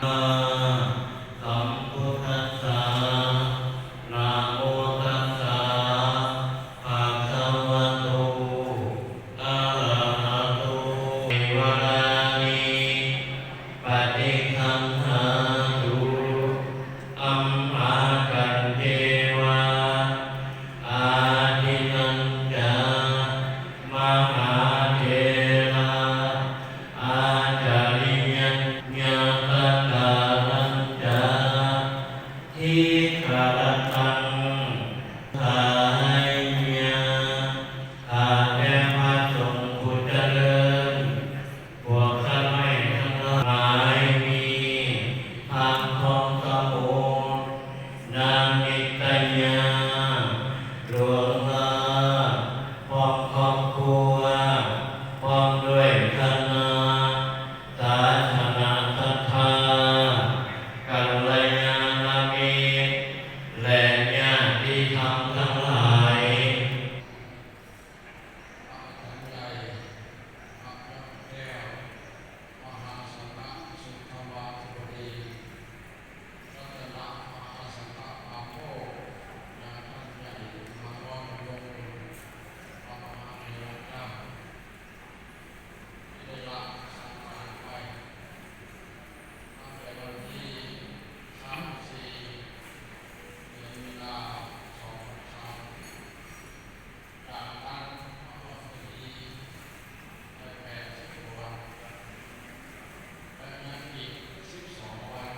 ສຳພຸດທັດສະ ນະໂມຕັດສະ ພະຄະວະໂຕ ອະລະຫະໂຕ ເທວະດານິ ປະຕິຄັນຫາຕຸ ອັມມະກັນເທວາ ອາທິນນຈາ ມະຫາເຖລາ ອາຈາລິຍະຍາຕະການັນຈາ ທິກຂະລະຕັງ ສາຍຍາ ຂ້າແດ່ພະສົງຜູ້ຈະເລີນ ພວກຂ້ານ້ອຍທັງຫຼາຍ ມີທັງຂອງສະໂອງ ນາງນິດຕະຍາ ຫຼວງລາ ພ້ອມຄອບຄົວ ພ້ອມດ້ວຍຄະນະ ສາທາລະນະສັດທາ ກັນລະຍານະມິດ ແລະ ຍາດຕິທຳທັງຫຼາຍ. ພະອາຈານໃຫຍ່ ພະຍອດແກ້ວ ມະຫາສັງຄະສຸທາວາທິບໍດີ ລັດຕະນະມະຫາສັງຄະປາໂມກ ຍາທ່ານໃຫຍ່ມະຄອນວົງ ພະມະຫາເຖລະເຈົ້າ ທີ່ໄດ້ລະສັງຂານໄປ ຕັ້ງແຕ່ວັນທີສາມສິບສີ່ ເດືອນມີນາ ສອງພັນຊາວ ຈາກນັ້ນມາຮອດມື້ນີ້ໄດ້ແປດສິບກວ່າວັນ ແລະ ຍັງອີກສິບສອງວັນ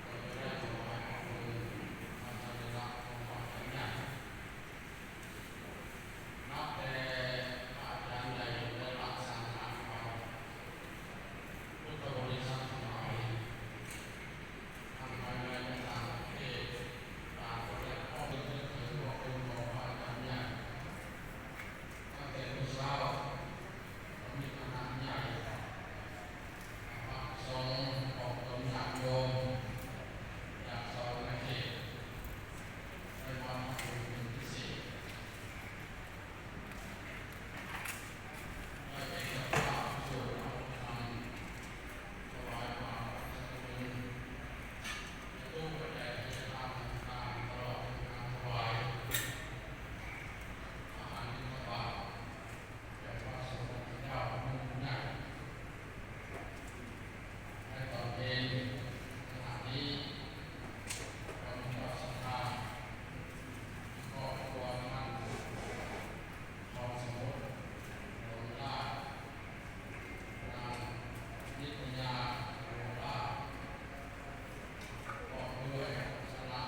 ກໍຈະໄດ້ຖວາຍພະເພີງພັນສະລີລະຂອງພະອາຈານໃຫຍ່ ນັບແຕ່ພະອາຈານໃຫຍ່ໄດ້ລະສັງຂານໄປ ພຸດທະບໍລິສັດທັງຫຼາຍ ທັງພາຍໃນ ແລະ ຕ່າງປະເທດ ຕ່າງຄົນແລະຄອບຄົວ ຖືວ່າເປັນຂອງພະອາຈານໃຫຍ່ ຕັ້ງແຕ່ມື້ເຊົ້າ ກໍມີຄະນະໃຫຍ່ ພະສົງຂອງຕົນຍາດໂຍມ ຈາກສະຫວັນນະເຂດ ໄດ້ມາທຳບຸນເປັນພິເສດ. ໃນຕອນເວັນ ຂະນະນີ້ ຂ້າພະເຈົ້າສັດທາ ຄອບຄົວທ່ານ ທອງສະໝຸດ ດວງລາດ ນາງນິດຕະຍາ ດວງລາດ ພ້ອມດ້ວຍຄະນະ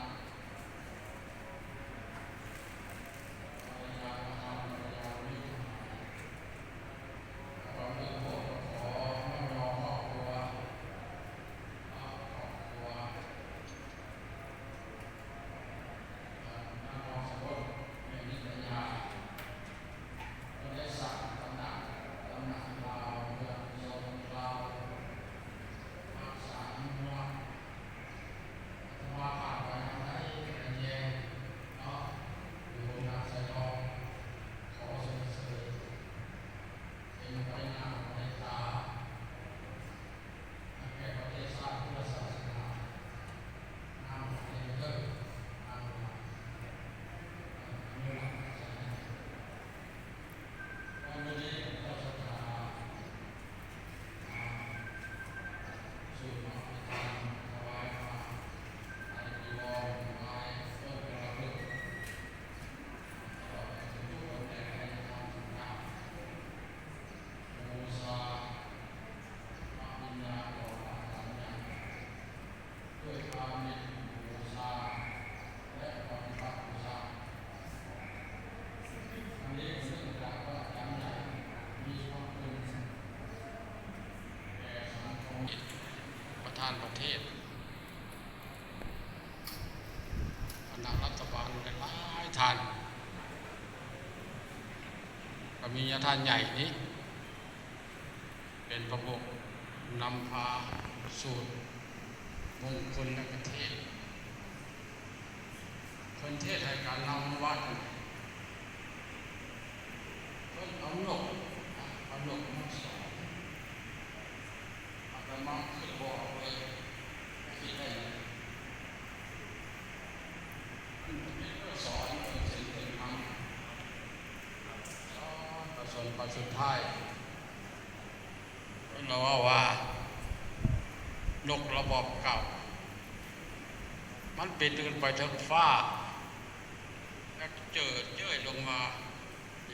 ປະທານປະເທດ ຄະນະລັດຖະບານຫຼາຍໆທ່ານ ກໍມີຍາທ່ານໃຫຍ່ນີ້ ເປັນພະບົກນຳພາສູດມົງຄຸນໃນປະເທດ ເພິ່ນເທດໃຫ້ການນຳວັດ ເພິ່ນເອົານົກ ເອົານົກມາສອນ ອາດຕະມາຄືບໍ່ ຕອນສຸດທ້າຍ ເພິ່ນລະເວົ້າວ່າ ນົກລະບອບເກົ່າ ມັນບິນຂຶ້ນໄປເທິງຟ້າ ແລ້ວເຈີເຈີຍລົງມາ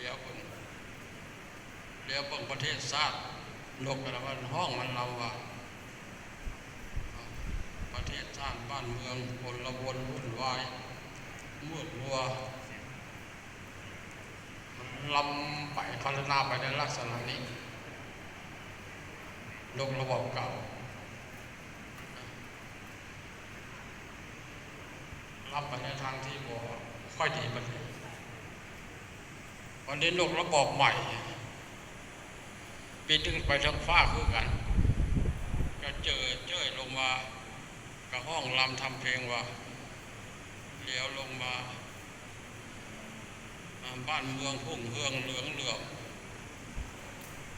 ຫຼຽວເບິ່ງ ຫຼຽວເບິ່ງປະເທດຊາດ ນົກລະມັນຮ້ອງ ມັນລຳວ່າ ປະເທດຊາດບ້ານເມືອງ ໂອລະວົນວຸ່ນວາຍ ມືດມົວ ມັນລຳໄປ ພັດທະນາໄປໃນລັກສະນະນີ້ ນົກລະບອບເກົ່າ ລຳໄປໃນທາງທີ່ບໍ່ຄ່ອຍດີປານໃດ. ບັດນີ້ນົກລະບອບໃໝ່ ບິນຂຶ້ນໄປເທິງຟ້າຄືກັນ ກະເຈີເຈີຍລົງມາ ກະຮ້ອງລຳທຳເພງວ່າ ຫຼຽວລົງມາ ອາ ບ້ານເມືອງຮຸ່ງເຮືອງເຫຼືອງເຫຼືອມ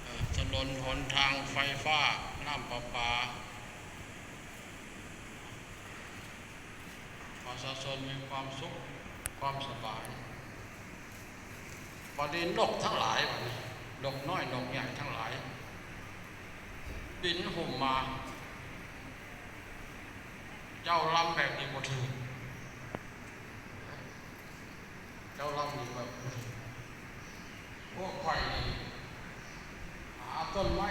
ເອີ ຖະໜົນຫົນທາງ ໄຟຟ້າ ນ້ຳປະປາ ປະຊາຊົນມີຄວາມສຸກ ຄວາມສະບາຍ. ບັດນີ້ນົກທັງຫຼາຍ ບັດນີ້ ນົກນ້ອຍນົກໃຫຍ່ທັງຫຼາຍ ບິນຫຸ້ມມາ ເຈົ້າລຳແບບນີ້ບໍ່ຖືກ ເຈົ້າລຳນີ້ແບບ ພວກຂ້ອຍນີ້ຫາຕົ້ນໄມ້